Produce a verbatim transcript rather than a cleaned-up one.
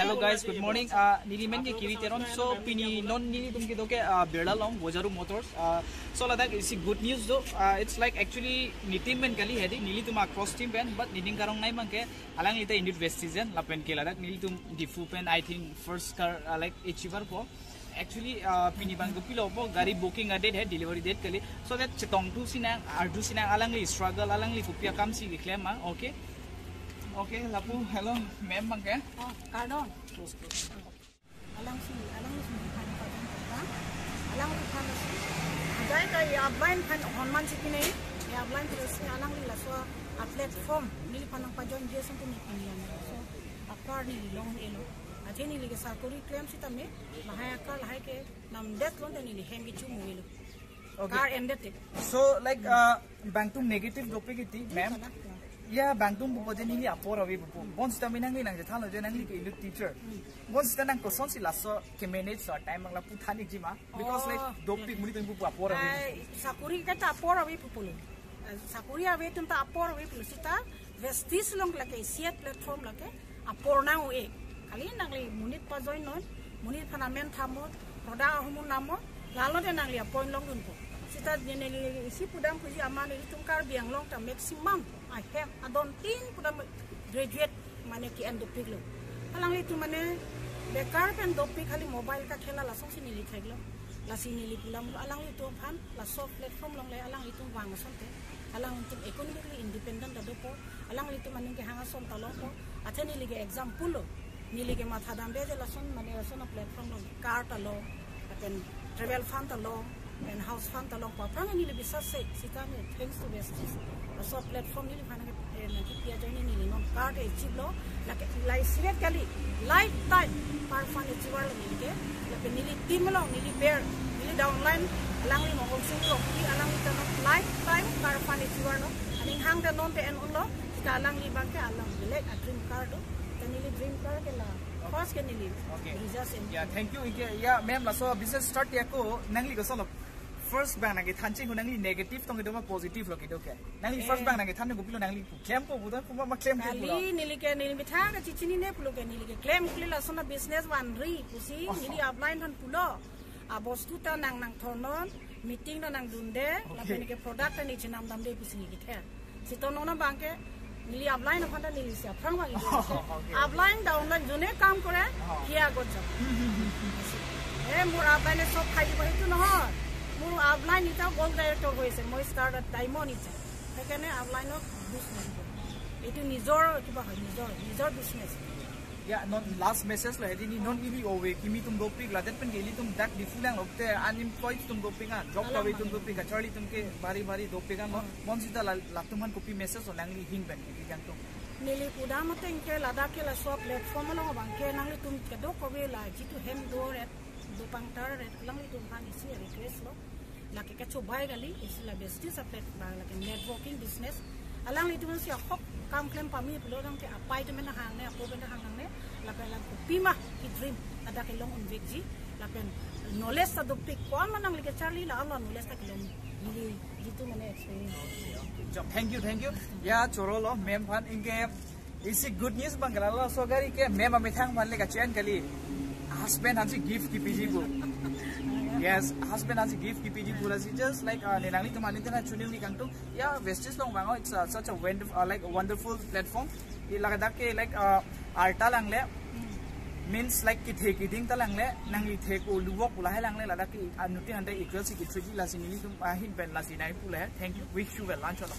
Hello guys, good morning. Uh, neli men ke Kivi Teron. So pini non nelitum kedo ke uh, Birla along, Bojaru Motors. Uh, so ladak isi good news do. Uh, it's like actually nelitum men kali hedi, nelitum across team pen, but nelitum karong nai mang ke alangli ta Indo West Citizen lapen ke ladak nelitum Diphu pen I think first car uh, like achiever po. Actually, uh, pini bang kepilopo gari booking a date hai, delivery date kali. So that chetongthu sinang, arju sinang alangli struggle, alangli kopi akam si keklem mang. Okay. Okay, lapu, hello, ma'am bang ke? Oh, kardom. Close, close. Alangsi, alangsi phan pajam pajam. Alangsi phan si. Ajai ka ya blind phan honman si kine. Ya blind phan si alangli laso a platform neli phan nangpajoin je sung tu neli phan yang. So, a car neli long elo. Athe neli ke sakori klem sitame, lahai a car lahai ke namdet lon te neli hem kecho mu elo. Okay. Car ended it. So, like, uh, bangtum negative dopik iti, ma'am. Kanak ya. Ya, bangtum pupo je neli apor ave pupo. Bonsita me nangli nangchethanlo je nangli ke elite teacher. Bonsita nang kosonsi laso ke manage so time bang lapu than ikji ma. Because, like, oh, dopik okay. Monit atum pupo apor ave. Ai, sakori ke ta apor ave pupo lo. Sakori ave atum ta apor ave pulo sita Vestige along lake isi a platform lake apor nang-o-e. Kali nangli monit pajoin non, monit phan amen thamnon, product ahormu namnon, lalo te nangli appoint longdunpo. Sita neli isi pudam puji amat nelitum Karbi Anglong ta maximum ahem adon tin pudam graduate mane ke-en dopiklo. Alanglitum mane bekar pen dopik, kali mobile kakhela lasonsi neli theklo. Lasi neli pulang alanglitum aphan laso platform along le alanglitum vang asonte, alanglitum economically independent ta dopo, alanglitum aning kehang ason ta longpo. Athe neli ke example lo, neli ke matha damde je lason mane lason a platform along car ta long, lapen travel fund ta long, and house fund ta long, aphrang neli bisas se sitame thanks to Vestige. Laso platform neli phan ke, eh, nangkepi ajoine neli non car te chip lo, lake lai siret kali, lifetime car fund achiever lo neli ke, lapen neli team along, neli ber, neli downline, alangli Mongol Sing Rongpi, alangli ta non lifetime car fund achiever lo, aning hang ta non te en unlo, sita alangli bang ke alang belek a dream car do, ta neli dream car ke la, first ke neli, okay. Rija Sen. Ya, thank you. Ike, ya, ma'am, laso business start ya ko, nangli kosonlo. First bang nangkethan ching ho nangli negative tong kedo ma positive lo kedo ke. Nangli first, eh, bang nangkethan kopilo nangli klempo puta kuma ma klempo pulo. Kali neli ke neli methang ke chichinine pulo ke neli ke klem kuli lason a business vanri pusi, oh, neli upline than pulo. A bostu ta nang nangthornon, meeting ta nangdunde, okay, lapen ke product ta neli chenam damde pusi neli kether. Siton nona bang ke neli upline aphan ta neli si aphrang bang. Okay. Upline downline jone kam kore, oh, hiya gojo. Hmm, hmm, hmm, hmm. Eh, mur upline sob khai dibo hetu nohoi. Mur upline ita gold director hoise, moi star diamond ita. Hekarne upline ok business. Etu nijor kiba hoi, nijor, nijor business. Ya, non last message lo hedi ni non ili ove kimi atum dopik ladet pen ke ilitum dak Diphu lang lokte unemployed atum dopik an, job, alang kabe atum mane dopik, kacharli atum ke bari bari dopik an lo. Hmm. Bonsita la, latum aphan kopi message lo nangli ahin pen ke jangtum? Neli pudam ateng ke ladak ke laso platform along bang ke nanglitum kedo kove la jitu hem do-et, dopang tar-et, alanglitum aphan isi request lo. Lake kachobai kali, isi la Vestige a platform bang lake networking business. Alanglitum si ahok kam klem pame pulo dang ke apai atum pen hangne, apo pen hangne, lapen alang kopima ke dream, ladak kelong unvekji, lapen knowledge ta dopik, ko-an ma nangli kacharli la, ala knowledge ta kelong, ili, ili tu mane experience. Thank you, thank you. Ya, choro lo, ma'am aphan, anke isi good news bang ke lalo, so gari ke ma'am amethang aphan le kachi-en kali. Husband aphansi gift kipiji pu. Yes, husband aphansi gift kipiji pu, lasi just like, uh, ne nanglitum aning tena chuni uni kangtung. Ya, Vestige along vang-o, it's uh, such a wonderful, uh, like, wonderful platform. I ladak ke, like, uh, arta lang le, means like kethe keding ta lang le, nangli thek o luvok lahai lang le, ladak ke anuttin ante equal si kethuji, lasi nelitum ahin pen lasi nai pu le. Thank you. Wish you well. Lan cholo.